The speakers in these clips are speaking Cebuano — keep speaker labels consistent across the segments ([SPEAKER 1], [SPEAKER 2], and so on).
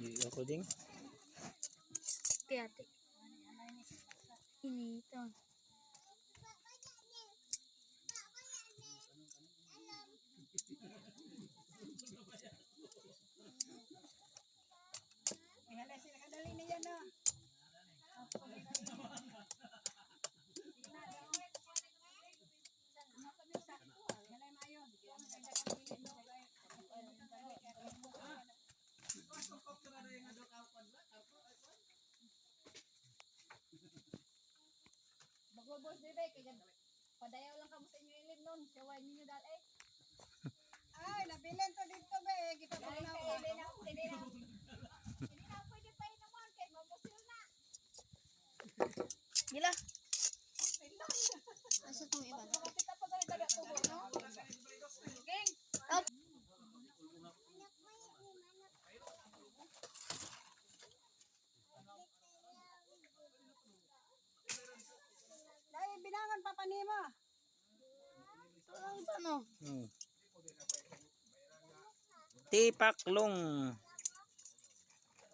[SPEAKER 1] Di ako ding.
[SPEAKER 2] Tiyate. Inito.
[SPEAKER 3] Maglubos dire kay padayaw lang kamo sa inyo ilim nun. Siway ninyo dal eh.
[SPEAKER 4] Ay, nabilin to dito be. Gipapugnaw
[SPEAKER 3] Dili
[SPEAKER 4] ka.
[SPEAKER 3] na, dili na. Dili na pwede pa inamon kay mamusil na.
[SPEAKER 2] Gila. Asa tong iba?
[SPEAKER 3] Kita pa gali daga tubo no. Ging.
[SPEAKER 2] Up.
[SPEAKER 4] Dahil binangon pa panimo.
[SPEAKER 2] Ang iba no?
[SPEAKER 1] Tipaklong.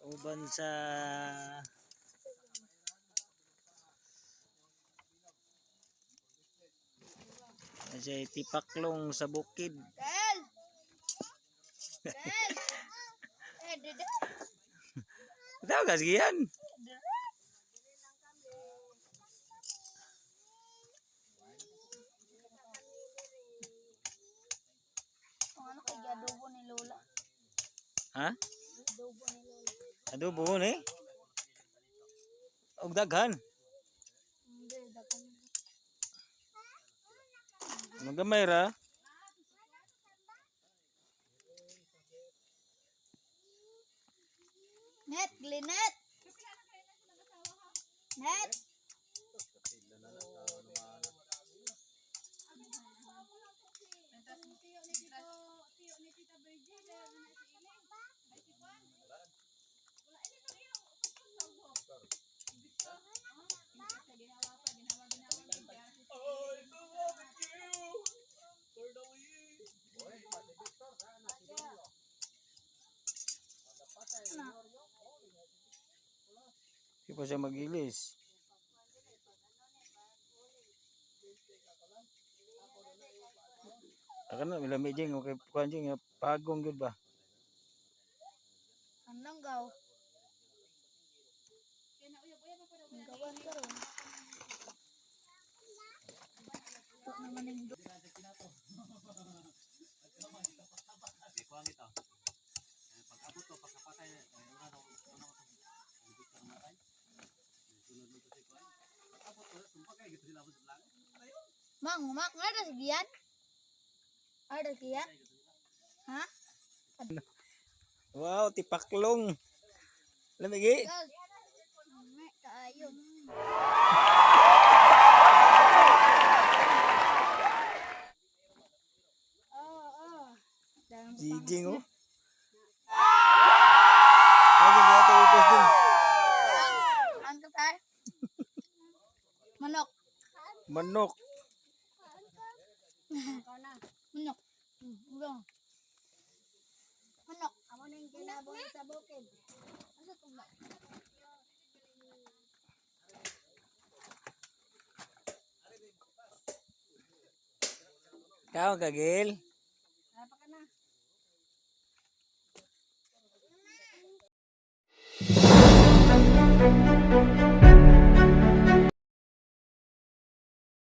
[SPEAKER 1] Uban sa Kasi tipaklong sa bukid.
[SPEAKER 2] Del! Del! Eh, dede.
[SPEAKER 1] Daw gas yan.
[SPEAKER 2] Ang ano kay adobo ni Lola.
[SPEAKER 1] Ha?
[SPEAKER 2] Adobo ni Lola.
[SPEAKER 1] Adobo ni. Og daghan.
[SPEAKER 2] Hindi, daghan.
[SPEAKER 1] Magamay ra.
[SPEAKER 2] Net, Glenette. Net.
[SPEAKER 1] Di pa siya magilis. Akan na milami jing okay kuan jing pagong gyud ba.
[SPEAKER 2] Anong gaw? Ang gawan karon. Ito naman yung Mang, mak, ada sekian? Ada sekian? Hah?
[SPEAKER 1] Wow, tipaklong. Lami gi.
[SPEAKER 2] Gal. Ame, kaayo.
[SPEAKER 4] Oo, oo.
[SPEAKER 1] Jijing oh. Lagi ba ito upos dun?
[SPEAKER 2] Ang katay? Manok.
[SPEAKER 1] Manok.
[SPEAKER 2] Manok. Ulo. Manok.
[SPEAKER 4] Amo ning ginabuhi sa bukid.
[SPEAKER 2] Asa tong ba?
[SPEAKER 1] Kaon ka, Gil?